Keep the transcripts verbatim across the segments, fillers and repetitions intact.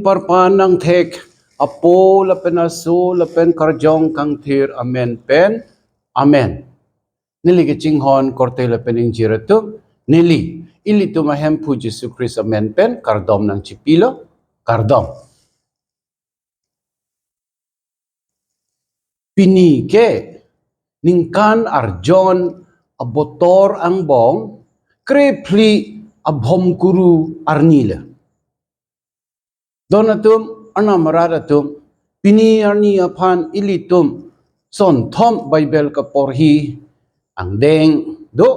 Parpan nangthek, Apo lapen Aso lapen Karjong Kangthir amen pen. Amen. Neli kachinghon korte lapen ingjir atum, neli ilitum aHemphu Jesu Christ amen pen kardom nangchipilo, kardom. Pini ke ningkan arjon abotor angbong krephli abhomkuru arni le. Don atum, arnam arat atum, pini arni aphan ilitum sonthom Bible kaporhi angdeng do,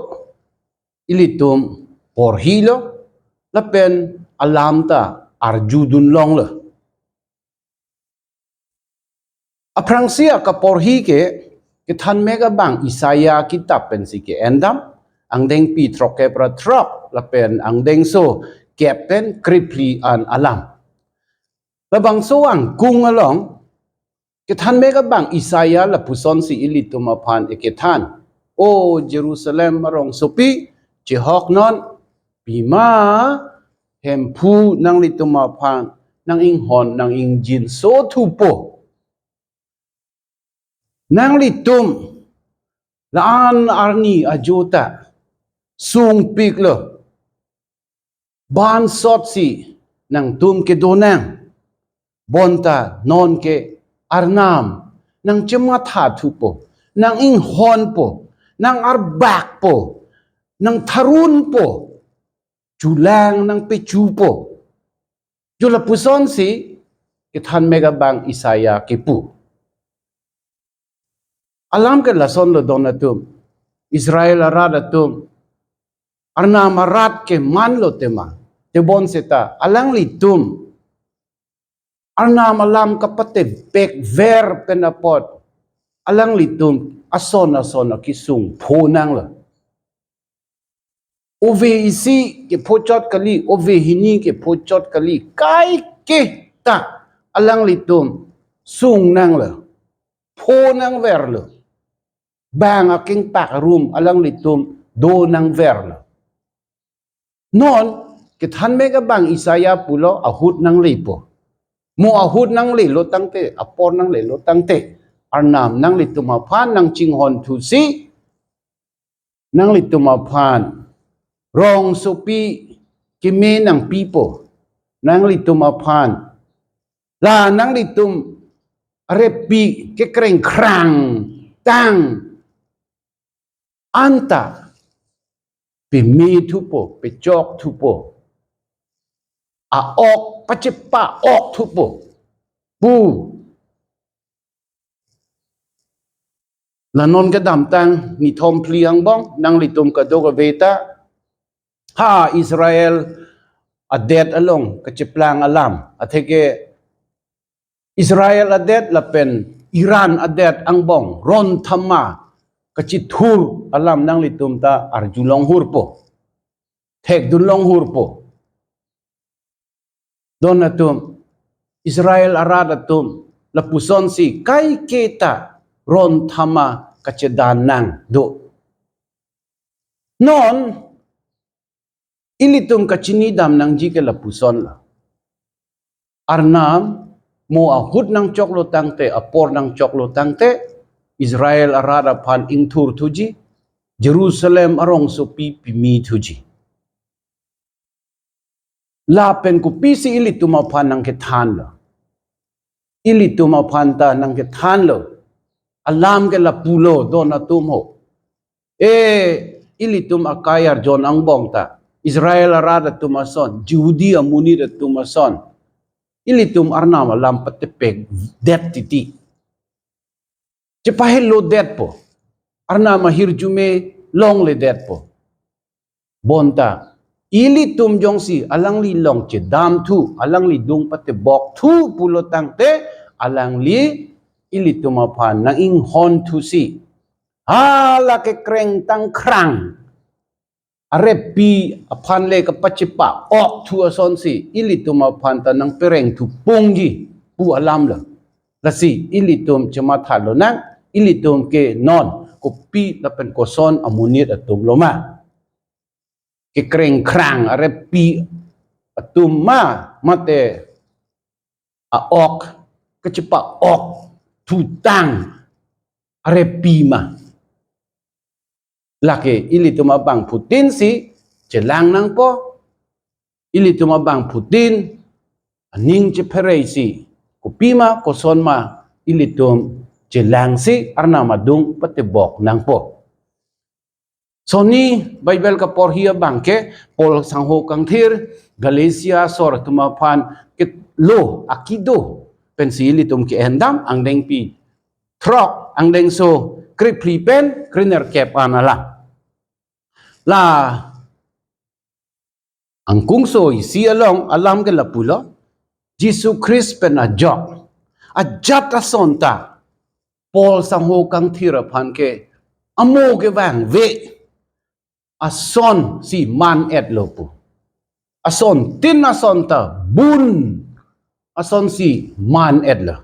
ilitum porhilo, lapen alam ta arjudun longlo. Aphrangsi akaporhi ke kethanmek abang Isaiah kitab pensi ke-endam, angdengpi throkkep ra throk lapen angdengso kep pen krephli an alam. Labangso angkung along kethanmek abang Isaiah lapusonsi ilitum aphan ekethan: O Jerusalem arongsopi, chehoknon, pima Hemphu nanglitum aphan nang-inghon nang-ingjinso thupo. Nanglitum la-an arni ajo ta sungpiklo, bansotsi nangtum kedonang. Bonta non ke Arnam nangchematha thupo, nang-inghonpo, nang-arbakpo, nangtharunpo, chulang nangpechupo. Jo lapusonsi kethanmek abang Isaiah kipu. Alam ke lasonlo don atum, Israel arat atum, arnam arat ke manlo tema, tebon seta alanglitum arnam alam kapatepek ver pen apot alanglitum ason ason akesung phonanglo. Ove isi kephochot kali, ove hini kephochot kali, kaike ta alanglitum sungnanglo, phonangverlo. Bang akengpak arum alanglitum donangverlo. Non kethanmek abang Isaiah pulo ahut nanglepo. Mo ahut nanglelo tangte, apor nanglelo tangte, Arnam nanglitum aphan nangchinghon thusi, nanglitum aphan rongsopi keme nangpipo, nanglitum aphan la nanglitum arepi kekrengkrang tang anta peme thupo, pechok thupo, a-ok pachepa-ok thupo pu. La non kedamtang nithom phli angbong nanglitum kadokave ta ha Israel adet along kacheplang alam, atheke Israel adet lapen Iran adet angbong ron thama kachithur alam nanglitum ta arjulong hurpo, thekdunlong hurpo. Don atum, Israel arat atum lapusonsi kaike ta ron thama kachedan nangdo. Non ilitum kachinidam nangji ke lapusonlo. Arnam mo ahut nangchoklo tangte, apor nangchoklo tangte, Israel arat aphan ingthur thuji, Jerusalem arongsopi peme thuji. Lapen kopisi ilitum aphan nangkethanlo? Ilitum aphan ta nangkethanlo. Alam ke lapulo don atum ho. E, ilitum akai arjon angbong ta, Israel arat atum ason, Jehudi amonit atum ason, ilitum Arnam alam patepekdet titi. Chepahelo detpo. Arnam ahirjume longle detpo. Bonta ilitum jongsi alangli along chedamthu, alangli adung patepokthu pulo tangte, alangli ilitum aphan nang-inghon thusi, hala kekreng tangkrang arepi aphan le kapachepa-okthu asonsi ilitum aphan ta nangpereng thupungji pu alamlo. Lasi ilitum chemathalo nang, ilitum ke non kopi lapen koson amonit atumlo ma? Kekrengkrang arepi atum ma, mate a-ok, kachepa-ok thutang arepi ma. Lake ilitum abangphutin si chelang nangpo, ilitum abangphutin aning chephere si kopi ma koson ma ilitum chelangsi Arnam adung patebok nangpo. Sonni Bible kaporhi abangke Paul sangho kangthir Galatia asor atum aphan kelo akido pensi ilitum ke-endam, angdengpi throk, angdengso krephli pen krenerkep an alam. La angkungso isi along alam ke lapulo, Jisu Christ pen ajok ajat ason ta Paul sangho kangthir aphan ke amo kevangve ason si man-etlo pu. Asontin ason ta bun ason si man-etlo.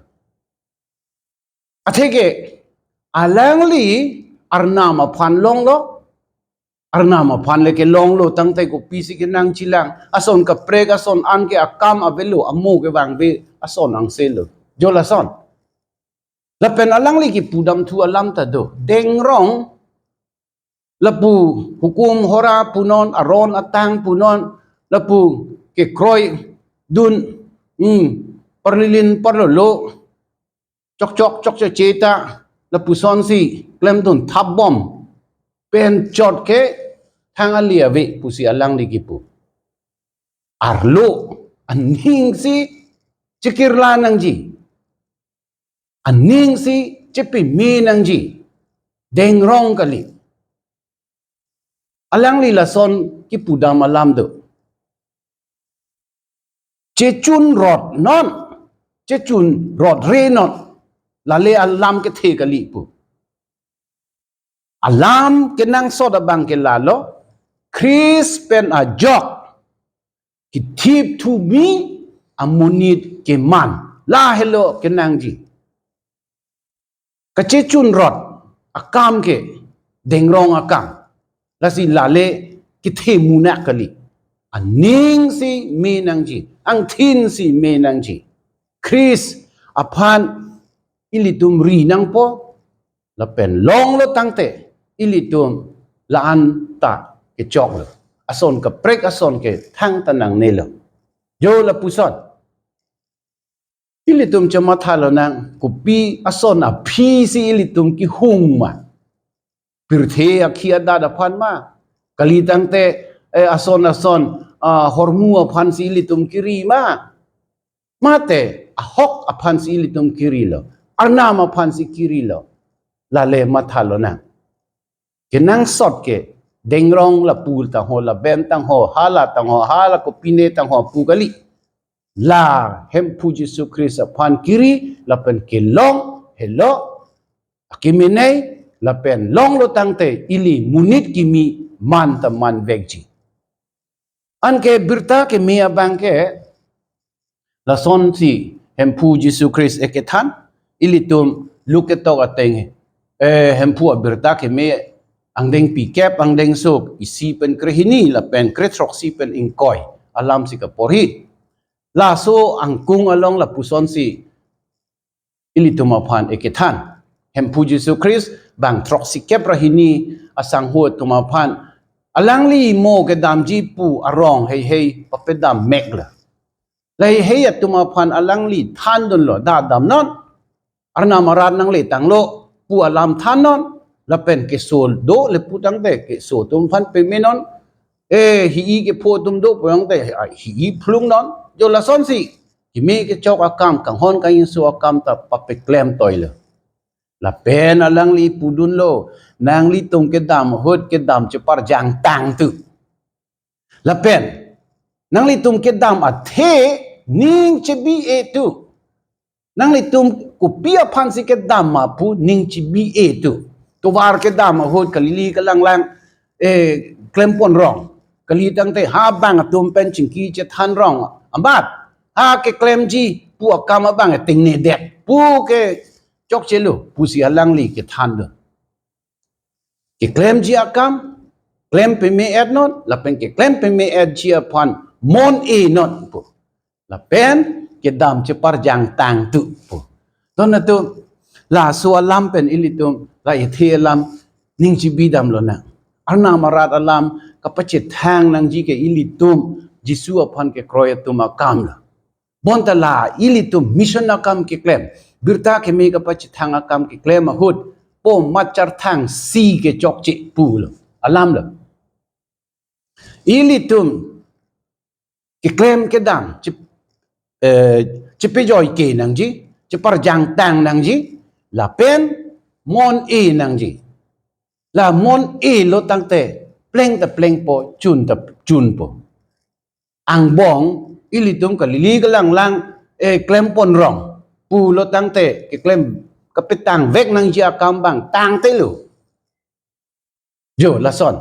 Atheke alangli Arnam aphan longlo, Arnam aphan le kelonglo tangte kopisi kenangchilang, ason kaprek ason an ke akam avelo, amo kevangve ason angselo. Jo lason. Lapen alangli kipudamthu alam ta do. Dengrong lapu hukum hora punon, aron atang punon, lapu kekroidun, hmm, parlilin parlolo, chokchok chokcheche ta lapusonsi klemdun thapbom pen chot ke thang ali ave pusi alangli kipu. Arlo aning si chekirla nangji, aning si chepeme nangji, dengrong kali. Alangli lason kipudam alam do. Chechun rot non, chechun rot re non, lale alam kethe kali pu. Alam kenangsot abang ke lalo, Christ pen ajok kithip thumi amonit keman. Lahelo kenangji. Kachechun rot akam ke dengrong akam. Lasi lale kethe munak kali. Aning si me nangji, angthin si me nangji. Christ aphan ilitum ri nangpo, lapen longlo tangte ilitum la-an ta kechoklo. Ason kaprek ason ke thangta nangnelo. Jo lapuson. Ilitum chemathalo nang, kopi ason aphi si ilitum kihung ma. Pirthe akhi adat aphan ma. Kali tangte, eh, ason ason, ah, ahormu aphan si ilitum kiri ma. Mate ahok aphan si ilitum kirilo. Arnam aphan si kirilo. Lale mathalo nang. Kenangsot ke dengrong lapu tangho, laben tangho, hala tangho, hala kopine tangho pu kali. La Hemphu Jisu Christ aphan kiri lapen kelong helo akimenei, lapen longlo tangte ili monit kimi man ta manvekji. Anke birta keme abang ke lasonsi Hemphu Jisu Christ ekethan, ilitum Luke ketok ateng, eh, Hemphu abirta keme angdengpi kep, angdengso isi pen krehini lapen krethroksi pen ingkoi alam si kaporhi. Laso angkung along lapusonsi ilitum aphan ekethan. Hemphu Jisu Christ bang throksi kep ra hini asangho atum aphan alangli mo kedamji pu arong heihei papedam meklo. La heihei atum aphan alangli thandunlo, da damnon. Arnam arat nangle tanglo pu alam thannon. Lapen keso do le pu tangte keso atum aphan pemenon. Eh, hi-i kepho atum do pu tangte, ah, hi-i phlungnon. Jo lasonsi keme kechok akam, kanghon kangjinso akam ta papeklem toilo. Lapen alangli pudunlo, nanglitum kedam ahut kedam cheparjang tangtu. Lapen nanglitum kedam athe ning chebi-e tu. Nanglitum kopi aphansi kedam ma pu ning chebi-e tu. Tovar kedam ahut kalili kalanglang, eh, klempon rong. Kali tangte ha bang atum pen chingki chethan rong. Amat ha keklemji pu akam abang ating ne det pu ke chokchelo pusi alangli kethan do. Keklemji akam klem peme-et non, lapen keklem peme-etji aphan mon-e non pu. Lapen kedam cheparjang tangtu pu. Don atum, laso alam pen ilitum la ethe alam ning chibidam lonang. Arnam arat alam kapachethang nangji ke ilitum Jisu aphan kekroi atum akam lo. Bonta la ilitum mission akam keklem, birta keme kapachethang akam keklem ahut, po macharthang si kechokche pulo, alam lo. Ilitum keklem kedam chip eh, chipejoi ke nangji, cheparjang tang nangji, lapen mon-e nangji. La mon-elo tangte pleng ta plengpo, chun ta chunpo. Angbong ilitum kalili kalanglang, eh, klempon rong pulo tangte keklem kapetang vek nangji akam bang tangtelo. Jo, lason.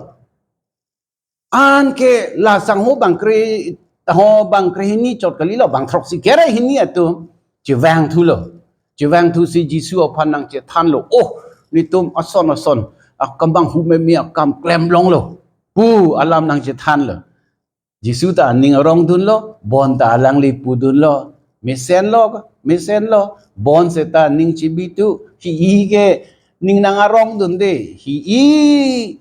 Anke la sangho bang kre, ho bang krehini chot kalilo, bang throksi kre hini atum chevangthulo. Chevangthusi Jisu aphan nangchethanlo. Oh, netum ason ason akam bang hu meme akam klem longlo pu alam nangchethanlo. Jisu ta aning arongdunlo, bonta alangli pudunlo, mesenlo, mesenlo, bon seta ning chibitu, hi-i ke ning nang arongdunde, hi-i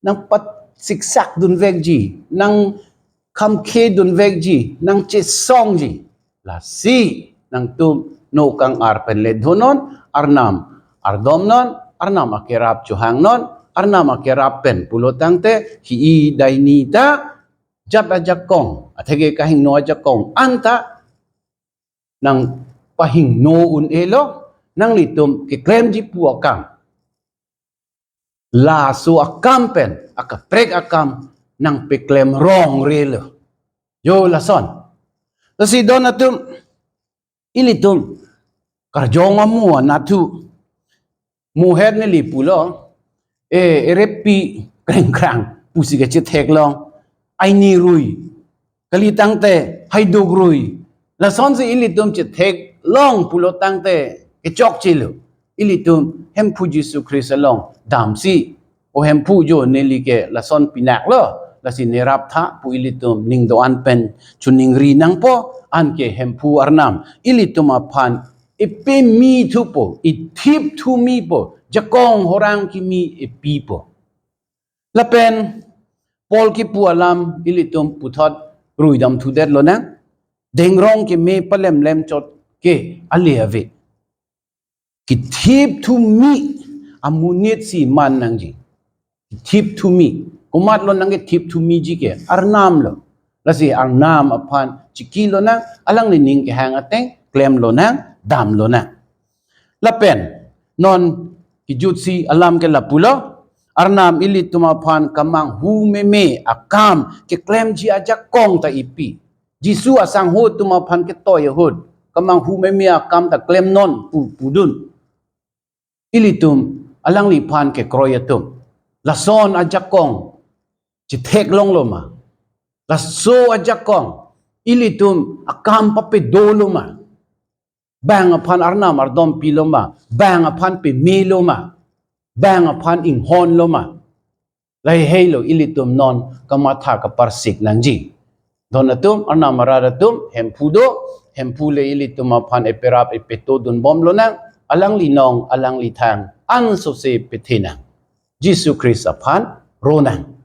nangpat siksak dunvekji, nangkhamkhe dunvekji, nangchesongji. Lasi nangtum no kang-ar pen ledhonon, Arnam ardomnon, Arnam akerap chohangnon, Arnam akerap pen pulo tangte, hi-i daini ta, jat ajakong, atheke kahingno ajakong anta nangpahingno un-elo, nanglitum keklemji pu akam. Laso akam pen, akaprek akam nangpeklem rongrelo. Jo, lason. Lasi don atum, ilitum karjong amu anathu muhet neli pulo, eh, erepi krengkrang pusi kachethek long, aini rui, kali tangte haiduk rui. Lasonsi ilitum chethek long pulo tangte kechokchelo. Ilitum Hemphu Jisu Khristo along damsi, O Hemphu, jo neli ke lason pinaklo, lasi ne raptha pu ilitum ning do-an pen choningri nangpo, anke Hemphu Arnam ilitum aphan epemi thupo, ethip thumi po, jakong horang kimi epipo. Lapen Paul kipu alam ilitum puthot ruidam thudet lonang, dengrong keme palemlem chot ke ale ave. Kethip thumi amonit si man nangji. Kethip thumi. Komatlo nangkethip thumiji ke? Arnamlo. Lasi Arnam aphan chiki lonang, alangli ning kehang ateng klem lonang, dam lonang. Lapen non kejutsi alam ke lapulo, Arnam ilitum aphan kemanghu meme akam keklemji ajakong ta epi. Jisu asangho atum aphan ketoi ahut, kemanghu meme akam ta klemnon pu pudun. Ilitum alangliphan kekroi atum, lason ajakong chethek longlo ma? Laso ajakong ilitum akam papedolo ma? Bang aphan Arnam ardompi lo ma? Bang aphan peme lo ma? Bang aphan inghon lo ma? Lahei lo ilitum non kamatha kaparsik nangji. Don atum, Arnam arat atum, Hemphu do, Hemphu le ilitum aphan eperap epeto dunbom lonang, alangli nong, alangli thang, ansose pethenang. Jisu Khristo aphan ronang.